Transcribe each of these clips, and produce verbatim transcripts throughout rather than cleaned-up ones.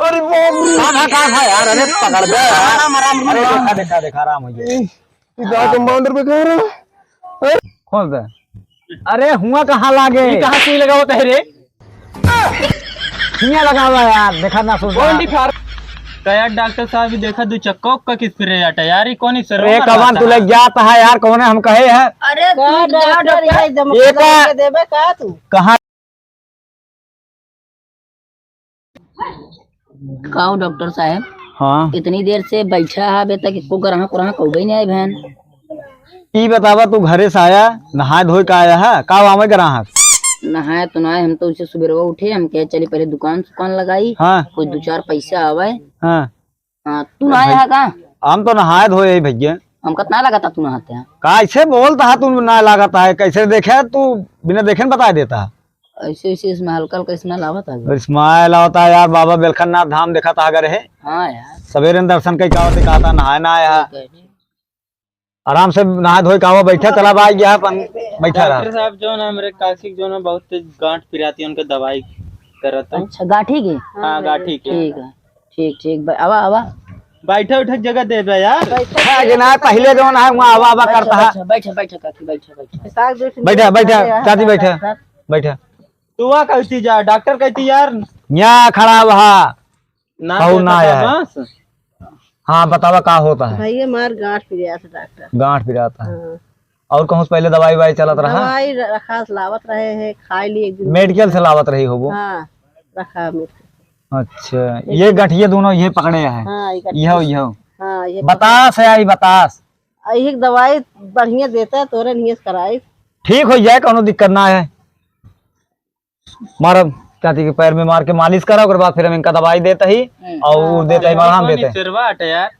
अरे बाप रे। का भा, का भा यार? अरे पकड़ दे यार। आराम, आराम, अरे आराम। देखा, देखा, देखा, आराम हो गया। ई, ई का कंपाउंडर पे कह रहा है? खोल दे। अरे हुआ कहाँ लागे? ई कहाँ सुई लगावत है रे? हियाँ लगावा यार, देखा ना सुन। कौन दिखा रहा? का यार डॉक्टर साहब, ई देखा दू चक्का उक्का किस फिरे जाता यार, ई कौन इस रे कवन तू लग जाता है यार, कौन है हम कहे है? अरे तू का जा डॉक्टर, डॉक्टर। ये एकदम ये का के देबे का तू? कहाँ? का हो डॉक्टर साहब? हाँ। इतनी देर से बैठा है, अबे तक एको ग्राहक उराहक अउबे नहीं आए बहन। ई बतावा, तू घरे से आया, नहाए धोए का आया है, का आवे ग्राहक? नहाए तो ना आए, हम तो उसे सुबेरवा उठे, हम कहे चली पहले दुकान सुकान लगाई, हाँ। कुछ दो चार पैसा आवे। हाँ। हाँ, तू ना आया है का? हम तो नहाए धोए ही भैया। हमका तो ना लगा था तू नहाते हैं। कैसे बोलता है तू ना लागत है, कैसे देखे तू बिना देखे न बता देता है। ऐसे, ऐसे इसमें हल्का हल्का smell आवत है। Smell आवता है यार, बाबा बेलखन नाथ धाम देखा था अगर है। हाँ यार। सवेरे न दर्शन कई का होते, कहा था नहाए ना आया। ठीक है। आराम से नहा धोए का हुआ, बैठा चला बा गया अपन, बैठा रहा। डॉक्टर साहब, जो ना हमरे काकी जो ना बहुत तेज गांठ पिराती है, उनके दवाई करत हूँ। अच्छा, गांठी के? हाँ, गांठी के। ठीक है, ठीक, ठीक, ब-, आवा, आवा। बैठे उठे के जगह दे दे यार। बैठे हाँ, के ना, पहले जो ना है, वहाँ आवा, आवा बैठा, करता है। बैठा, बैठा, बैठा, काकी, बैठा, बैठा। बैठा, बैठा, बैठा, चाची, बैठा, बैठा। बैठा। तू वहाँ कहती जा, डॉक्टर कहती यार। यहाँ खड़ा वहाँ। ना और देखा ना था आया है। बस। हाँ, बतावा का होता है? भैया, मार गांठ पिरात है डॉक्टर। गांठ पिरात है। हाँ। और कहूँ से पहले दवाई वाई चलत रहा? दवाई र-, रखा लावत रहे हैं, खाए ली एक दिन। मेडिकल से लावत रही हो वो? हाँ, रखा मेडिकल। अच्छा, एक ये दिन। गठिये दोनों ये पकड़े हैं? हाँ, ये गठिये। यहो, यहो। हाँ, ये बतास है, आई बतास। आ, एक दवाई बढ़िया देता है, तोरे नियत कराई। ठीक हो जाए, कोनो दिक्कत ना है। मारब, चाची के पैर में मार के मालिश करा, ओकर बाद फिर हम इनका दवाई देत ही हम्म। और हाँ, देत ही, मलहम देत ही। सिरवा हटे यार।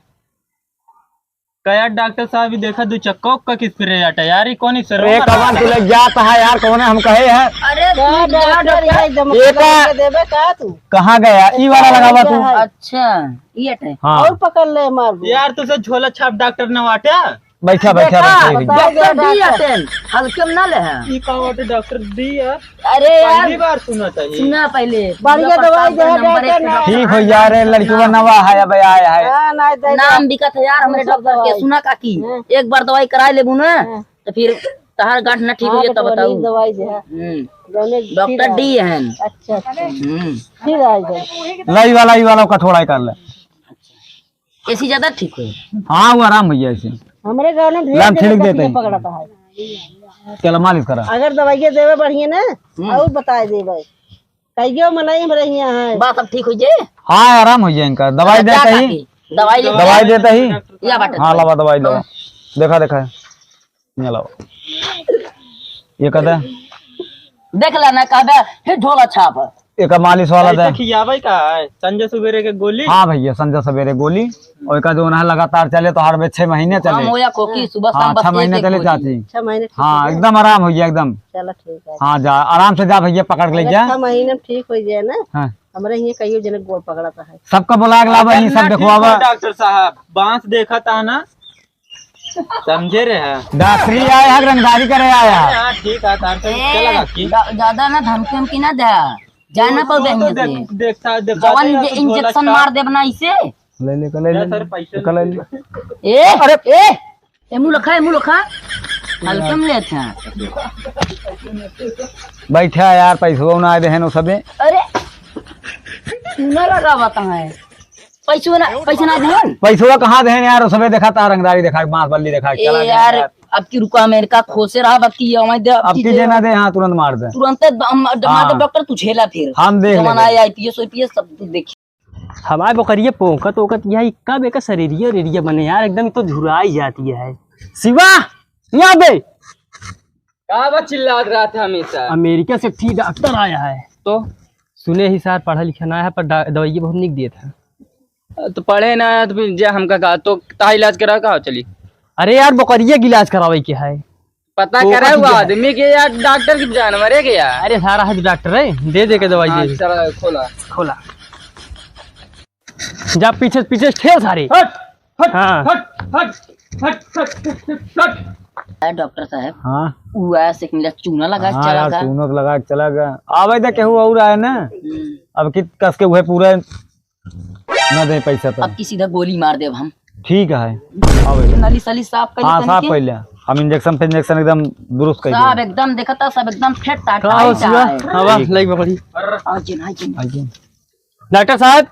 का यार डॉक्टर साहब, ई देखा दू चक्का उक्का किस फिरे जाता यार, ई कौन ई सिरवा अरे मारा कवन है? तू लग जाता है यार, कौन है हम कहे हैं? अरे तू का जा डॉक्टर डॉक्टर। है, एकदम ये का? लगा देबे का तू? कहाँ गया? ई वाला लगावा तू। अच्छा, ये हटे। हाँ। और पकड़ ले मार दे। यार तुझे झोला छाप डॉक्टर न वाटे? बैठा, बैठा, देखा, बैठा, बैठा। डॉक्टर डी अटेन, हल्के में ना ले है। ई का बाटे डॉक्टर डी यार? अरे यार, पहली बार सुना था ये। सुना पहले। बढ़िया पूरा दवाई प्रतापगढ़ दे, नंबर एक डॉक्टर पे ना। डॉक्टर। ठीक हो जा रे, लड़की नवा है, अब आया है। हाँ, ना, दे दे। नाम बिकत है यार, हमरे सब डॉक्टर के। दवाई। सुना काकी, हाँ। एक बार दवाई कराए लेबू ना, हाँ। तो फिर तहार गांठ ना ठीक हाँ, होइए, तब बेटवा, बताऊ। नीक दवाई दे, हाँ। हम्म। जौने डॉक्टर ठीक डी है। हैं। अच्छा, अच्छा। हम्म। ठीक है, आ जाए। लाई वाला, ई वाला का थोड़ा ही कर ले। एसी ज्यादा ठीक होई। हाँ, वो आराम हो जाए एसी। हमरे गाँव में ढेर लाम जने छिड़क देते तकिया हैं। पकड़ता है। चलो मालिश करा। अगर दवाइयाँ देवे बढ़िया ना, हम्म। और बताए देवे। कहियो मनई हमरे हियाँ है। बात अब ठीक हो जे? हाँ, आराम हो जाए इनका। दवाई अच्छा, देते ही। काकी, दवाई ले दवाई देते ही। या बाटे हाँ, दवाई। लावा दवाई लावा। हाँ। देखा, देखा। ये लावा। ये कहते हैं। देख लेना, कहबे, फिर झोला छाप। एक मालिश वाला ऐसे दे। खियावे का है? संझा सुबेरे के गोली? हाँ भैया, संझा सुबेरे गोली। और का जो ना लगातार चले तो हर बे छह महीने चले। हम होया कोकी सुबह हाँ, शाम बस छह एक महीने एक चले गोली। चाची। छह महीने ठीक हाँ, हो जाए। एकदम आराम हो गया एकदम। चलो ठीक है। हाँ, जा, आराम से जा भैया, पकड़ के ले अगर जा। छह महीने में ठीक हो जाए ना, हाँ। हमरे हियाँ कहियो जने गोड़ पकड़ता है। सबका बुला के लावा, अगर यही सब ना ठीक देखवावा। हो डॉक्टर साहब, बांस देखा था ना, समझे रहे हैं। डॉक्टरी आया है, रंगदारी करे आया है। हाँ, ठीक है, तार से ए, चला काकी। ज्या-, ज्यादा ना धमकी उमकी ना दे। जाए ना पाओ तो बहन देख-, से। देखता, देखता जवान है, जे तो झोला इंजेक्शन छाप। मार देब ना इसे। ले ले, ले ले, ले सर, पैसे ले ले। ए, अरे। ए, ए मुँह रखा, ए मुँह रखा। हल्के में लेत हैं। बैठा यार, पैसवा ना आए देहन उ सबे। अरे, चूना लगावत हैं। पैसवा ना, पैसा ना देहन। पैसवा कहाँ देहन यार, उ सबे देखा ता रंगदारी देखा, बांस बल्ली देखा, ए चला गया यार, यार। अब की रुका अमेरिका खोसे रहा, अब की ये हमारे दे, अब अब की की दे। जे ना दे, हाँ, तुरंत मार दे। तुरंत द-, हम, हाँ। मार दे डॉक्टर, तू झेला फिर। हम देख जमाना लेंगे। है आईपीएस, ओपीएस, सब तू देखी। हमारे बकरिया पोंकत ओकत यही कब एक शरीरिया रेरिया बने यार, एकदम तो झुराई जाती है। शिवा, यहाँ बे। का बा चिल्लात रहत है हमेशा? अमेरिका से ठीक डॉक्टर आया है। तो? सुने ही सार पढ़ा लिखा ना है, पर डा-, दवाइये बहुत निक देत है। तो पढ़े ना है, तो फिर जा हमका का, तो ता इलाज करा का हो चली? अरे यार, बकरिया के इलाज करावे के है। पता तो करे का वो किया? आदमी के या डॉक्टर के जानवर है के या? अरे सारा है डॉक्टर है, दे दे के दवाई हाँ, दे। चला, खोला। खोला। जा पीछे, पीछे ठेल सारे। हट, हट, हाँ। हट, हट, हट, हट, हट, हट। अरे डॉक्टर साहब, हाँ। उ आया से मिला चूना लगा के हाँ चला यार, गया। चूना तो लगा के चला गया। आवे तो केहू और आए ना। हम्म। अब कि कस के उहे पूरा ना दे पैसा तो। अब की सीधा गोली मार देब हम। ठीक है, आओ। नली सली साफ कर हाँ, लेते हैं साफ कि? कर लिया। हम इंजेक्शन फिंजेक्शन एकदम दुरुस्त कर सब देंगे। एकदम देखता, सब एकदम फिट टाट का हो टाइट सिवा? है। हाँ, वाह, ठीक है। लई बकरी। आ जिन, आ जिन। आ जिन। डॉक्टर साहब,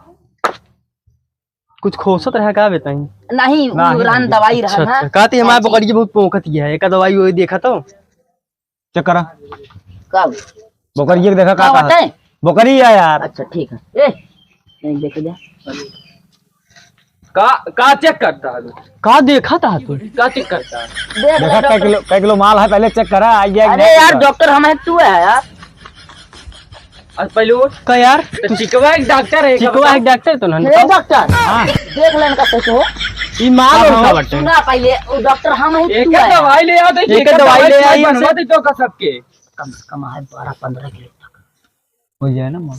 कुछ खोसत रहा का बेटा? नहीं, नहीं, वो रान नहीं। दवाई रहा अच्छा, ना। अच्छा। कहती हमारे हाँ जी। बकरी बहुत पोंखत है, एका दवाई वही देखा तो। चेक करा। का? बोकरिया के देखा का का कहा? बताए? बोकरी है यार। अच्छा, ठीक है। ए, नहीं देखे जा। का, का चेक करता है तू? का देखा था तू? का चेक करता है? देख देखा ले कै डॉक्टर। किलो, कै किलो माल है, पहले चेक करा, आ गया कि अरे नहीं यार, चेक करा? डॉक्टर हम है, तू है यार। आज पहले उठ। का यार? तो चिकवा एक डॉक्टर है, चिकवा एक डॉक्टर तो ना हे बताओ। डॉक्टर, हाँ। देख लेन का सोचो। ई माल हाँ, और का हाँ। बटे? सुना पहले, वो डॉक्टर हम है, एक तू है। दवाई ले आओ, तो एक एक दवाई दवाई ले आई बनवा हमसे। दे तो का सबके। कम से कम है बारह पन्द्रह किलो तक। हो जाए ना माल।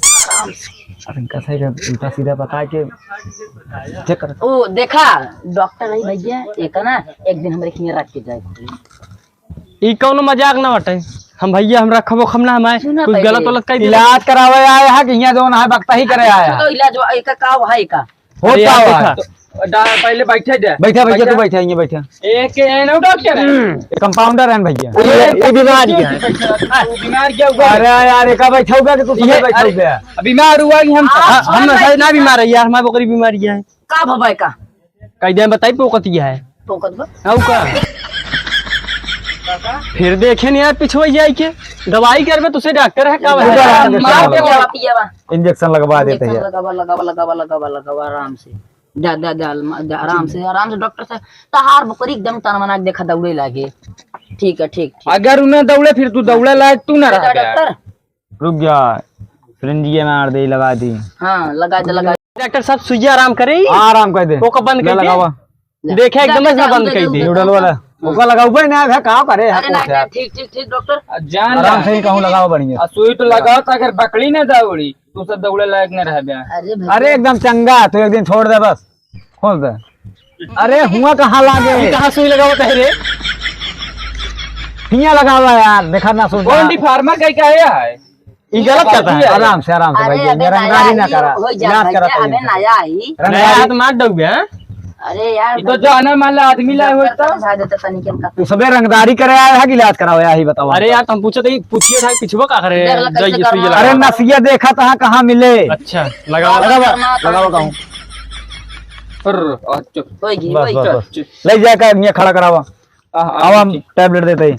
अब इनका सही का उल्टा सीधा बता के चेक कर। ओ देखा, डॉक्टर है भैया, एक ना, एक दिन हमरे खिया रख के जाए। ई कौनो मजाक ना बटे। हम भैया, हम रखबो, हम ना, हमारे सुना कुछ पहले। गलत वलत कह दिया। इलाज करावे आए हैं कि यहाँ जौन है, बकता ही करे आए हैं? तो इलाज वा-, एका का है का? होता अरे यार, हुआ है। देखा। तो डा-, पहले बैठे दे। बैठा भैया, तू बैठा। बैठा, ये बैठा। एक है ना डॉक्टर है? हम्म, ये कंपाउंडर है भैया। ये, ये बीमार क्या है? वो बीमार क्या हुआ? अरे यार, एका बैठा हुआ कि तू ये, समझ बैठा अरे, हुआ? बीमार हुआ कि हम हाँ, हम ना, शायद ना बीमार है यार, हमारे बकरी बीमारी है। का भवा का? कई दिन बताई पोकतिया है। पोकत बा? आऊ का? फिर देखे नहीं यार, पिछुआ जाई के दवाई करबे, तुसे डॉक्टर है का? अरे, भाई? मार के पियावा, पियावा। इंजेक्शन लगवा देते इंजेक्शन हैं। लगावा, लगावा, लगावा, लगावा, लगावा आराम से। जा, जा, जा, जा, आराम से, आराम से डॉक्टर से। तहार बकरी एकदम तनमना के देखा दौड़े लागे। ठीक है, ठीक, ठीक। अगर उन्हें दौड़े, फिर तू दौड़े लायक तू ना रह गया। डॉक्टर। रुक जा, सिरिंजिया मार दे, लगा दी। हाँ, लगा दे, लगा दे। डॉक्टर साहब, सुइया आराम करे ही? हाँ, आराम कर दे। ओका बंद ले करके? लगावा। देखे, जा, एकदम जा, से जा, बंद जा, कर जा, दे। जा, न्यूडल जा, वाला। जा। ओका लगाऊ भाई ना, है, का करे, है, अरे, ना, कुछ ना, है। ठीक, ठीक, ठीक, डॉक्टर। आ, जान आ, आराम ले। से ही कहूँ, लगाओ बढ़िया। आ, सुई तो लगाओ, तो अगर बकरी ना दौड़ी, तू सब दौड़े लायक ना रह बे। अरे, भैया। अरे, एकदम चंगा, तू एक दिन छोड़ दे बस। खोल दे। अरे, हुआ कहाँ लागे? ये कहाँ सुई लगावत है रे? हियाँ लगावा यार, देखा ना सुन। कौन डी फार्मा कहीं का आया है? ये गलत करता है। आराम से, आराम से अरे, भाई, अबे ये रंगदारी नया ना ही करा। हो जा इलाज भैया, करा अबे नया ही। रंगदारी। नया हाथ मार डूबे, हाँ? अरे यार, ये तो भैया। जाना मान ला आदमी लाए होता। समझा देते तनी के इनका। तू सबे रंगदारी करे आया है कि इलाज करावे आया है, बताओ। अरे यार, तुम पूछो तो ये पूछिए था, पिछुआ का करे? देख ला कैसे जाइए, सुइया करवा। अरे लगाओ। नसिया देखा था कहाँ मिले? अच्छा, लगाओ। लगाओ, लगाओ कहूँ। अरे, अच्छा। होई गई, बस, होई बस, गई। बस। ले जाकर यहाँ खड़ा करावा। आह, आह, आवा, हम ठीक। टैबलेट देते ही।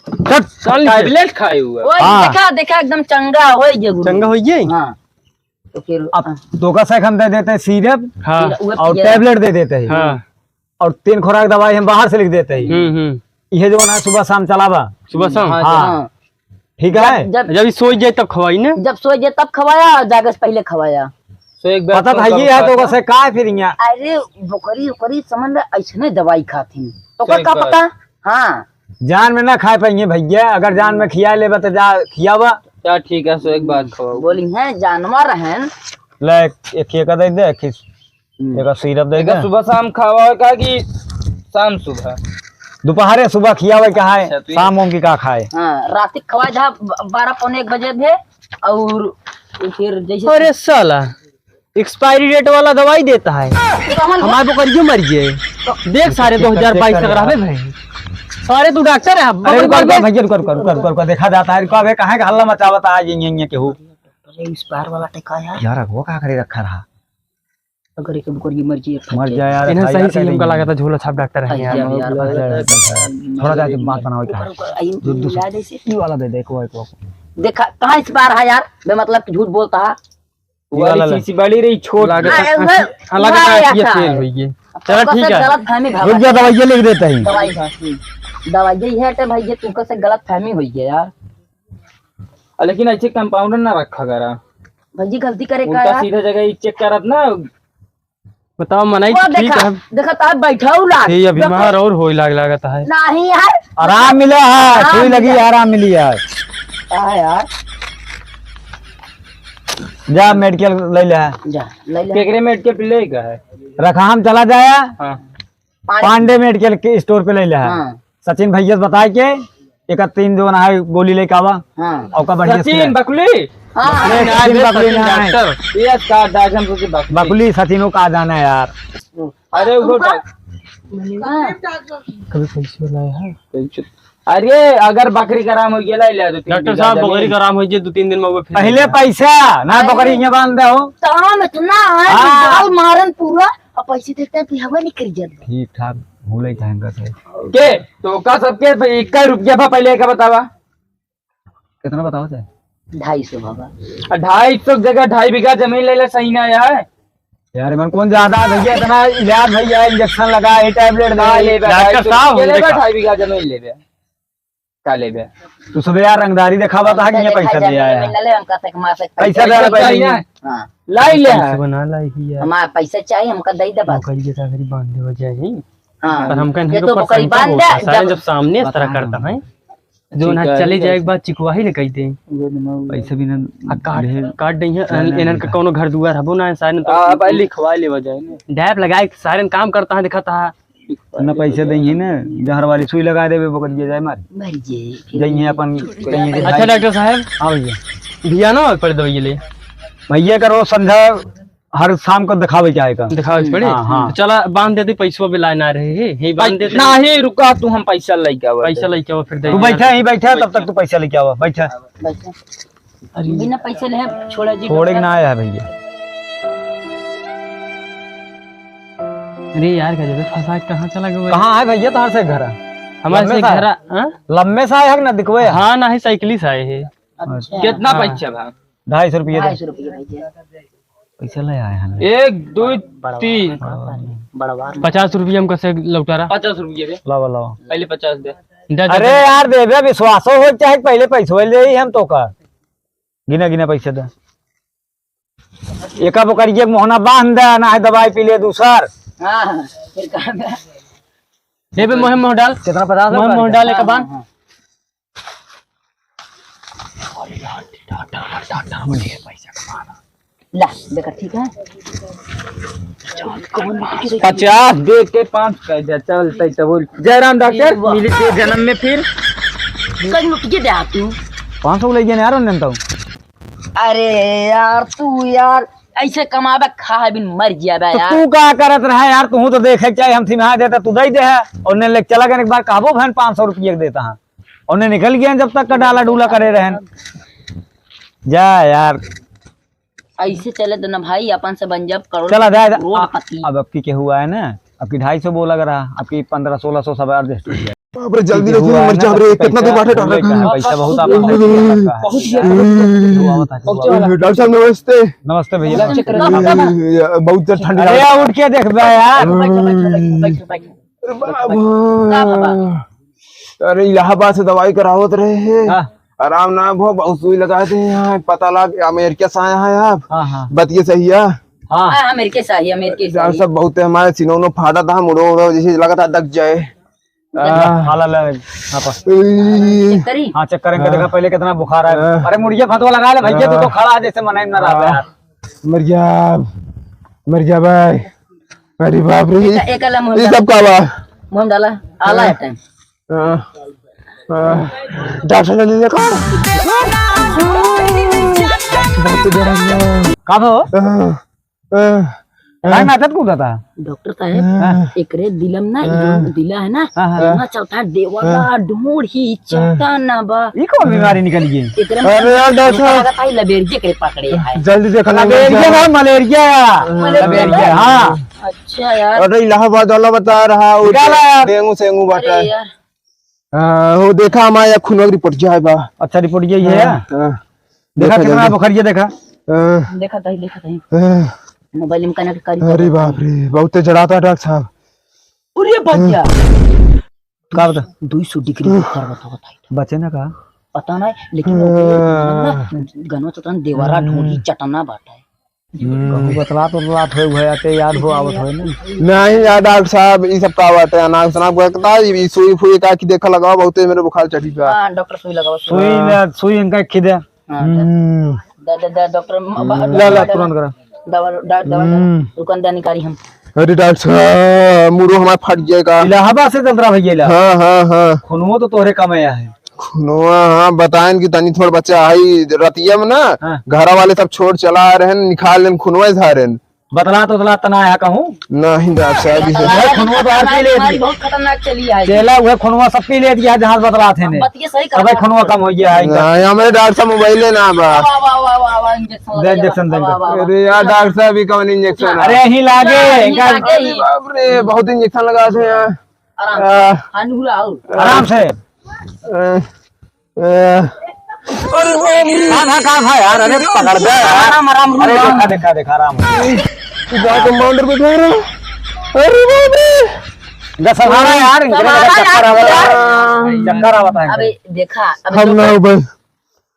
चल, चल, टैबलेट खाए हुआ। ओए, हाँ। देखा, देखा, एकदम चंगा होई गया गुरु। चंगा होई गया? हाँ। तो फिर, अब हाँ। धोखा से हम दे देते हैं सिरप हाँ। फिर वो और पिए। टैबलेट दे देते हैं। हाँ। और तीन खुराक दवाई हम बाहर से लिख देते हैं। हम्म, हम्म। ये जो ना सुबह शाम चलावा। सुबह शाम? हाँ, हाँ। हाँ। ठीक है? जब, जब जब ये सोई जाए तब खवाई ना? जब सोई जाए तब खवाया और जागे से पहले खवाया। सो एक बार पता तो था ये है तो खवाता। वैसे का है फिर यहाँ? अरे, बोकरी, ओकरी समझ ले, ऐसने दवाई खाती। तो सो का, एक का बार। पता? हाँ। जान में ना खाए पाएंगे भैया, अगर जान में खिया लेबा तो जा खियावा। चल ठीक है, सो एक बार खवाओ। बोली है, जानवर हैं। ले, एक, एक दे दे, एक ही। हम्म। एक सिरप दे एक दे। सुबह शाम खावा का कि शाम सुबह? दोपहरे सुबह खियावे का है, अच्छा, तो ये शाम वाम की का खाए? हाँ, रात के खवाए था ब-, बारह पौने एक बजे थे और फिर जैसे अरे साला, एक्सपायरी डेट वाला दवाई देता है। तो हम हमारे बकरियों मर गए। तो देख सारे चेक कर, दो हज़ार बाईस चेक तक कर। रहबे भाई। सारे तू डॉक्टर है, अरे बकरी रुको, रुको, मर गए। भैया रुको, रुको, रुको, रुको, रुको, देखा जाता है, रुको, अबे कहाँ का हल्ला मचावता है ये, ये, ये केहू? अरे एक्सपायर वाला टिका यार। यार, वो कहाँ करे रखा रहा? अगर एक बकरी मर जाए, मर जाए यार, इन्हें खाई सही यार, सही कहीं हमका नहीं। लागत है झोला छाप डॉक्टर है यार। यार, यार, थोड़ा सा बात बनाओ क्या? ऊपर, ऊपर, आई, दू-, दूसरा। याद ऐसे। ई वाला दे दे, एक वो, एक वो। देखा, कहाँ एक्सपायर है यार? बेमतलब की झूठ बोलता है। ई वाला वाली ले। शीशी बड़ी रही, छोट लागत है। हाँ, हाँ, वह, हाँ, लागत है वह कि ये ऐसा फेल है। हुई है। अब चलो, सबसे ठीक है। गलत फहमी रुक जा, भगत। दवाइयाँ लिख देता ही। दवाई, दवाई यही है, तो भाई, ये तुमको से गलत फहमी हुई है यार। आ, लेकिन ऐसे कंपाउंडर ना रखा करा। भाई जी, गलती करे का उल्टा यार? सीधा जगह ही चेक करत ना। बताओ, मनाई वो ठीक देखा, है। देखा, तार बैठा हूँ लाग। ये अभी डॉक्टर। मार और होई लाग, लागत है। नहीं यार। आराम मिला है, आराम सुई लगी, मिला। आराम मिली है। का है यार? जा मेडिकल ले ले। जा, ले ले। केकरे मेडिकल पे ले का है? रखा हम चला जाया। हाँ। पांडे पांडे मेडिकल के स्टोर पे ले ले। हाँ। सचिन भैया से बताए के एक तीन जो ना है गोली लेके आवा। हाँ। और का बढ़िया से सचिन ले। बकुली। हाँ। अरे, नहीं, किसी बे, बकरी सचिन ना है। डॉक्टर। ये का डॉक्टर, हम सोचे बकरी। बकली सचिनो का जाना यार। अरे, वो तुमका? डॉक्टर। हाँ। कभी पैसे लाए हैं? पैसे। अरे, अगर बकरी का आराम हो गया, ला ले दो तीन डॉक्टर बीघा साहब, जमीन। बकरी का आराम हो गया, दो तीन दिन में वो फिर पहले पैसा, ना अरे। बकरी यहाँ बांध दे हो। काम इतना है, हाँ। बाल मारन पूरा, और पैसे देते हैं, फिर हवा नहीं करी जाती। ठीक ठाक, भूले कहेंगे सर। के? तो का सबके इक्का रुपया भा पहले का बतावा? कितना बताओ चाहे? ढाई सौ बाबा। आ, ढाई सौ जगह ढाई बीघा जमीन ले ले, सही ना यार। यार, मन कौन ज्यादा भैया, इतना इलाज भैया, इंजेक्शन लगा, ये टैबलेट दे, हाँ, ले बे, डॉक्टर ढाई सौ साहब, के ले बे, देखा। ढाई बीघा जमीन ले बे। का ले बे? तू सब यार रंगदारी दिखावा तो है कि ये पैसा दिखाई दे जाने आया। में ले, हमका से कमा से पैसा दे रहा पैसा भाई। चाहिए। हाँ। लाई ले पैसा है। बना लाई ही यार। हमारा पैसा चाहिए, हमका दे दे बस। बकरी के साथ गरीब बांधे हो जाए। हाँ। पर हमका ये इनके तो ऊपर बकरी शंका बांध बहुत दे, है, सारे जब जब सामने इस तरह बताओ। करता है। जो ठीक ना है, चले जाए, एक बार चिकवाही न कही दे। पैसा भी ना आ, काट, काट दे हैं, इनन का कौनो घर दुआर हबो ना है, सारे तो आ, भाई लिखवा लेवा जाए ना। डैप लगाए, सारे काम करता है, दिखाता है। ना पैसा दे ही ना, जहर वाली सुई लगा देबे, पकड़ के जाए मार। मर जाए, फिर जाइए अपन, कहीं के अच्छा भाई। डॉक्टर साहब। हाँ भैया। भैया ना पड़े दवाई ले। भैया का रोज संध्या हर शाम को दिखावे के आएगा। दिखावे के पड़े? हाँ, हाँ। तो चला, बांध देते, पैसवा भी लाए ना रहे है, यही बांध देते। नहीं, रुका तू, हम पैसा लेके आवा। पैसा लेके आवा, फिर दे तू दिया। बैठा, यहीं बैठा, तब तक तू पैसा लेके आवा, बैठा। बैठा। अरे। बिना पैसे ले छोड़ा जी। छोड़े के ना आया है भैया। अरे यार, गजबे फंसा के कहाँ चला गया? कहाँ है भैया तुम्हारे से घर? हमारे से घर, हाँ? लम्बे से आए है ना, दिखवे है? हाँ, ना ही साइकिल से आए है। अच्छा। कितना हाँ। पैसा बा? ढाई सौ रुपया दे। ढाई सौ रुपया भैया। पैसा ले आए हैं। एक, दो, तीन। बड़वा। पचास रुपया हमका से लौटा रहा। पचास रुपया दे। लावा, लावा। पहले पचास दे। दे, दे, अरे दे। यार, देबे, विश्वासो हो चाहे, पहले पैसो ले ही हम तो का। गिना, गिना पैसा दे। एका बोकरिया के मोहना बांध दे, ना है दवाई पी ले दूसर। हाँ, हाँ, फिर कहाँ दे? ए बे, मोहे मोह डाल। कितना पचास मोहे मोह डाल, एक हाँ, बार। हाँ, हाँ। ला, देखा, ठीक है। पचास दे के पाँच कर दे, चल, तै तो बोल। जय राम डॉक्टर, ये वाह। मिली के जन्म में फिर। कल लुटिए दे आप तू। पाँच सौ ले गए यार, उन्होंने तो। अरे यार, तू यार, ऐसे कमाबे, खा बिन मर जिया बे तो यार। तू का करत रहा यार, तू तो देखे चाहे हम थिमा देता, तू दे दे है। उन्हें ले चला गए, एक बार कहबो बहन पाँच सौ रुपये देता है। उन्हें निकल गया जब तक का डाला डूला करे रहन। जा यार। ऐसे चले तो ना भाई, अपन से बन जाब करोड़ चला, जा, जा। करोड़पति। अब, अब की के हुआ है ना, अब की ढाई सौ बोला रहा, अब की पन्द्रह सोलह सौ सब adjust हो गया। बाप रे, जल्दी की देखो, हुआ है मर ना, जाब रे, सबसे कितना दूर पैसा बाटे डॉक्टर? पैसा बहुत आप बहुत डॉक्टर साहब नमस्ते। नमस्ते भैया। ये, ये, बहुत जोर ठंडी अरे लगा। यार, उठ के देख बे यार। अरे बाबा। अरे इलाहाबाद से दवाई करावत रहे हैं। हाँ। आराम ना भो, बहुत सुई लगा दे हैं यहाँ, पता लग अमेरिका से आया है आप। हाँ, हाँ। बात ये सही है। हाँ। हाँ, अमेरिका से आई, अमेरिका से डॉक्टर आई। साहब बहुत है, हमारे सीनों में फाटा था, मुड़ो उड़ो जैसे लगा था दब जाए। हाँ, ला, ला, ला, हाँ, पर। ए। चेक करी? हाँ, चेक करेंगे, हाँ। देखा पहले कितना बुखार है। हाँ। अरे मुड़िया फतवा लगा ले भैया, तू तो हाँ। खड़ा है जैसे मनाई ना रहा हाँ। यार। मर गया, मर गया भाई। अरे बाप रे, एक, एक अलग मुंह ये डाला। सब का बा? मुंह डाला, आला है टाइम। हाँ, हाँ। डॉक्टर ने ले कौन? बहुत डर है। का भो? हाँ, हाँ। भाई नाचत कूदत है। डॉक्टर साहब, हाँ। एकरे दिलम ना, हाँ। जो दिला है ना, हाँ, हाँ। एमा चलता है देवला, हाँ। ढोढ़ी, हाँ। चटना बा। ई कौन बीमारी निकल गई? एकरे में अरे यार, डॉक्टर हमका साहब। लगा था, ई लबेरिया के पकड़े है। जल्दी देखा, लबेरिया ना, मलेरिया। मलेरिया। मलेरिया, हाँ। अच्छा यार। अरे इलाहाबाद वाला बता रहा, वो निकाला यार। डेंगू सेंगू बाटा अरे है। यार। हाँ, वो देखा हमारे यहाँ खून की रिपोर्ट जाए बा। अच्छा, रिपोर्ट यही है? हाँ, हाँ। देखा देखा कितना जल्दी। बुखार, ये देखा। हाँ। देखा तही, देखा तही। हाँ। मोबाइल में कनेक्ट करी। अरे बाप रे, बहुत तेज जड़ाता है डॉक्टर साहब। अरे बच्चा। का बता? दो सौ डिग्री बुखार बता, बता। बचे ना का? पता नहीं, लेकिन वो हाँ। ना, गनवा चतन देवारा हम्म। ढोढ़ी चटना बाटा है। हम्म। कहूँ बतलात उतलात होए भैया, ते याद हो आवत होए ना। नहीं यार डॉक्टर साहब, ई सब का बात है, अनाप शनाप का कहता, ई सुई फुई का की देखा लगावा, बहुते मेरे बुखार चढ़ी बा। हाँ, डॉक्टर सुई लगावा, सुई। सुई हाँ। ले, सुई इनका खिदे। हाँ, हम्म। द-, द-, द-, डॉक्टर म-, हम्म। बा-, ला, ला, दवा, तुरंत करा। दवा, द-, दवा, हम्म। रुकन दे निकारी हम। अरे डॉक्टर साहब, मुड़ो हमारा फट जाएगा। इलाहाबाद से चल रहा भैया, इला। हाँ, हाँ, हाँ। खूनवो तो तोहरे कम आया है। खुनवा, हाँ, बताएन कि तनी थोड़ बच्चा आई रतिया में ना, हाँ। घरा वाले सब छोड़ चला आ रहेन, निकाल लेन, खुनवा ही धारेन। बतलात उतलात त ना आया कहूँ? नहीं, डॉक्टर साहब, इसे अरे, खुनवा तो हर पी ले हमारी दिया। बहुत खतरनाक चली है। चला, उहे खुनवा सब पी ले दिया, जहाँ से बतलात है ने। बतिया सही अबे, कहा। खुनवा कम हो गया है इनका। नहीं, हमारे डॉक्टर साहब मोबाइल लेना बा। वाह, वाह, वाह, वाह, वाह, इंजेक्शन दे, वाह, वाह, इंजेक्शन दे। वाह, वाह। अरे यार, डॉक्टर साहब, ये कौन इंजेक्शन है? अरे, यहीं लागे, नहीं, इनका लागे ही। बाप रे, बहुत इंजेक्शन लगा थे यार। आराम से। आ। हाँ, नूरा, आओ। आराम से। अ, अ, अरे बाप रे। कहाँ था, कहाँ था यार? अरे पकड़ दे यार। आराम, आराम, अरे रुक, देखा, रुक। देखा, देखा, आराम हो। तू जा कंपाउंडर को उठा रहा। अरे बाप रे। इनका संभाला यार, इनका संभाला चक्कर यार। आवता है। चक्कर आवता है। अबे देखा, अबे हम तो ना हो बस।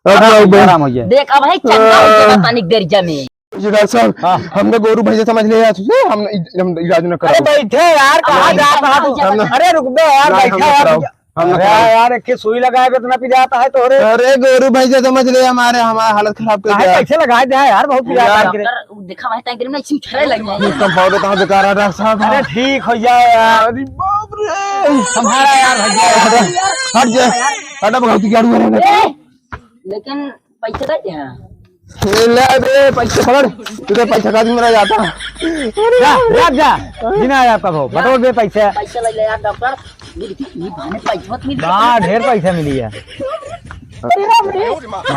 अब आराम, ना हो बस। आराम हो गया। देख, अब है चंगा हो गया तनिक देर जमे। ये डॉक्टर साहब, हाँ। हमने गोरू भैंसा समझ लिया तुझे, हम इ-, हम इलाज न अरे कराओ। बैठे यार, कहाँ हम जा रहा तू? हम ना, अरे रुक बे यार, ना, हम बैठा ना यार। कराओ, हम ना अरे कराओ। यार, एक ठे सुई लगाए पे इतना पिरात है तोरे। अरे गोरू भैंसा समझ ले हमारे, हमारा हालत खराब कर काहे दिया। कैसे लगाए दे यार, बहुत पिरात यार। है रे। डॉक्टर, देखा भाई, टाइम में इसी उछले लग जाए। ये कंपाउंडर कहाँ बेकार है डॉक्टर साहब? अरे ठीक हो जाए यार। अरे बाप रे। संभाला यार भैया। हट जा, हट जा। हटा भगवती की आड़ू है। ए, लेकिन पैसा दे दे। ए, ले बे, पैसा पकड़। तू तो पैसा का दिन मेरा जाता। जा, जा, जा। बिना आया आपका भाव। बटोर बे पैसा। पैसा ले ले यार डॉक्टर। ये देखिए, ये बहाने पैसा मत मिल बा, ढेर पैसा मिली है। अरे राम रे।